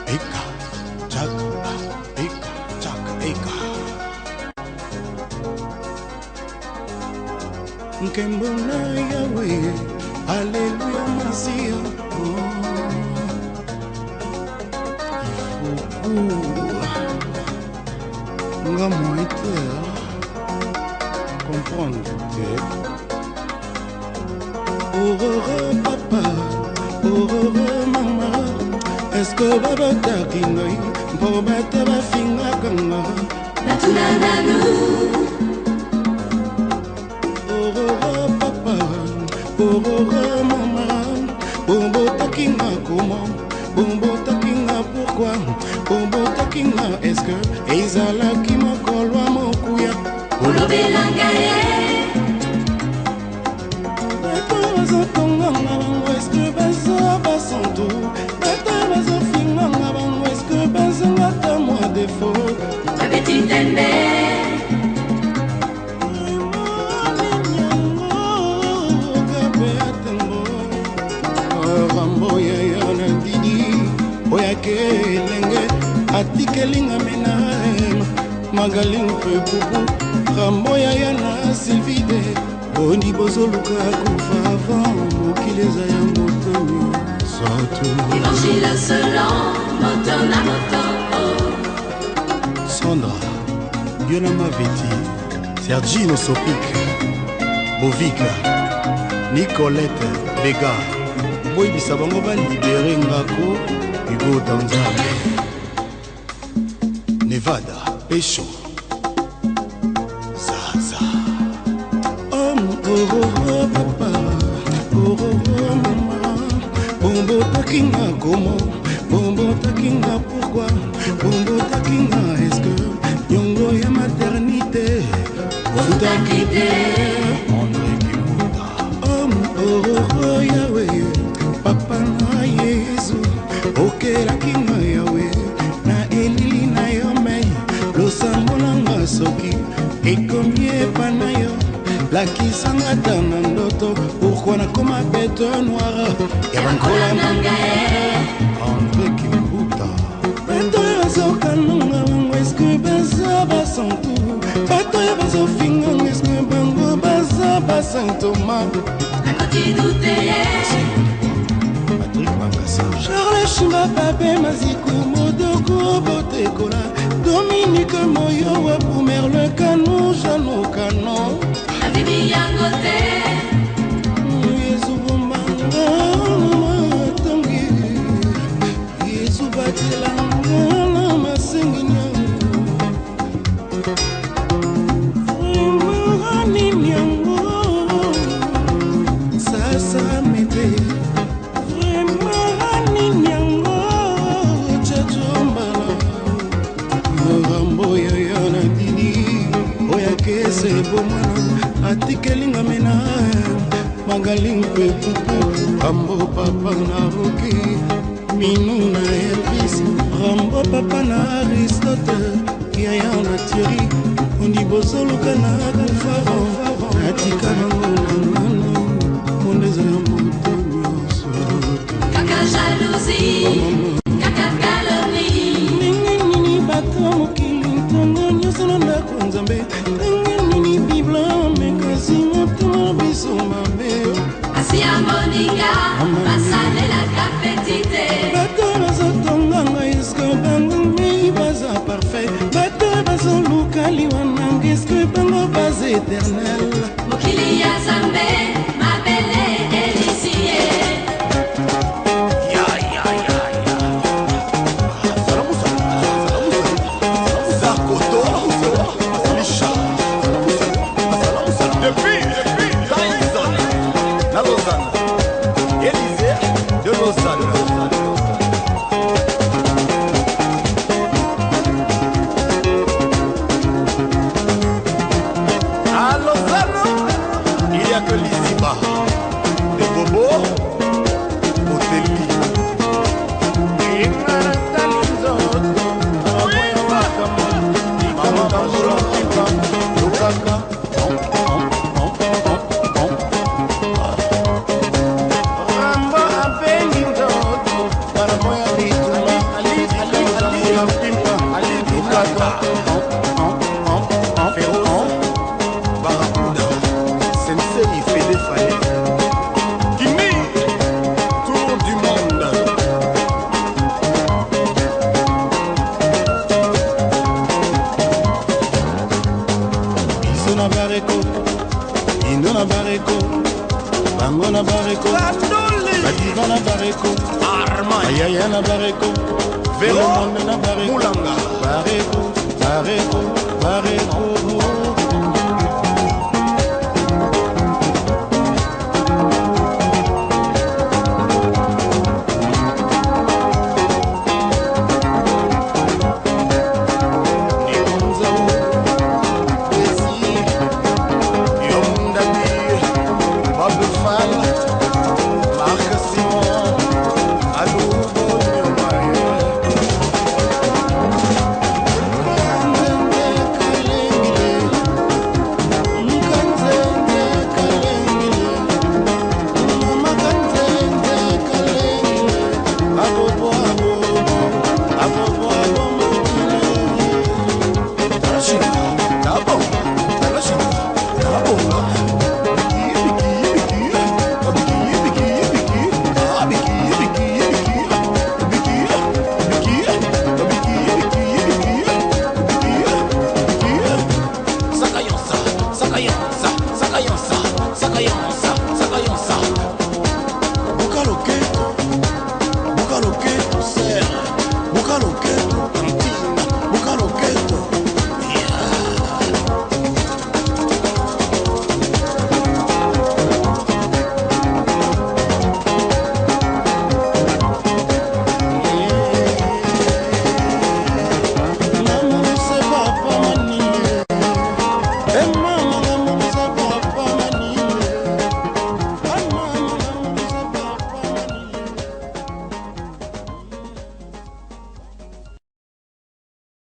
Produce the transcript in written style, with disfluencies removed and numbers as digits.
Eka, chaka, eka, chaka, eka. Nkembo na Yawe, Alléluia Masiya. Oh. Ifoku nga moi te comprendre te. Aurore papa, aurore mama, est-ce que babotaki ngai mpo bato bafingaka nga? Natuna nanu. Aurore papa, aurore mama, bobotaki nga comment? Bobotaki nga pourquoi? Bobotaki nga est-ce que ezalaki mokolo ya mokuya? Olobelanga ye. Bato bazotonganga bango, eske baza basantu? Bato bazofinganga bango, eske bazanga ta mwa défaut? Babeti tembe. Rambo yaya na didi oyake elenge atikelinga mena Magali mpe pupu Rambo yaya na Sylvide bondi bozoluka kufa avant mokili eza ya moto nyonso tu. Évangile selon moto na moto. Sandra Yona Maveti, Sergino Sopik, Bovika, Nicolette Bega, boyebisa bango balibere ngako Hugo Danzame, Nevada Pesho Zaza. Oh, oh, oh, papa, oh, oh, oh, mama, bombotaki nga comment? Bombotaki nga pourquoi? Bombotaki nga est-ce que nyongo ya maternité ofutaki te? André Kimbuta. Oh, oh, oh, Yawe papa na Yesu okelaki nga Yawe na elili na yo mei losambo nanga soki ekomi epa na yo lakisanga ata na ndoto pourquoi nakoma bête noire ya bankola na ngai. André Kimbuta. Bato oyo bazokananga bango, eske baza basantu? Bato oyo bazofinganga, eske bango baza basantoma? Nakoti doute ye. Patrik Mangasa, Charles Shimba, Pape Maziku, Modoko Botekola, Dominique Moyo Wapu, Merle Kanu, Jano Kano. Nandimi yango te. Yesu bombanga matongi, Yesu batelanga na masenginya. Vraiment nini yango sasa mete? Vraiment nini yango chachombala Rambo yaya na didi oyakese bomwana atikelinga mena Magali mpe pupu Rambo papa na Roki Minu na Elvis Rambo papa na Aristote yaya na Thierry ondi bozoluka na kufa natika bango na ngano monde eza ya moto nyonso. Kaka jalousie, kaka calomnie. Ndenge nini bato mokili ntongo nyonso na ndako Nzambe? Ndenge nini Bible mekasi motema biso mabe? Kasi ya moninga basalelaka feti te. Bato bazotonganga, eske bango mei baza parfait? Bato bazoluka liwa nanga, eske bango baza éternel? Mokili ya Nzambe mabele elisi ye. Ya, ya, ya, ya. Zakoto, Misha, Depuis, Tyson, Na Lausanne. Élysée de Lausanne. À Lausanne, il n'y a que l'Isiba. Des bobos, Oteli. Rambo abengi nzoto barambo ya bituma Lukaka, Féroce, Barracuda, Sensei Fede Fale, Kimi, Tour du monde. Biso na bareko, indo na bareko, bango na bareko, badiva na bareko, Armand, bayaya na bareko, Véro, tout le monde na bareko. Moulanga. Bareko, bareko, bareko. Nikonzao, Desi, Yomdabi, Bob Fall, Marc Simon, Aloubo Nyomaye. Sakayansa, Sakayansa, Sakayansa, Sakayansa.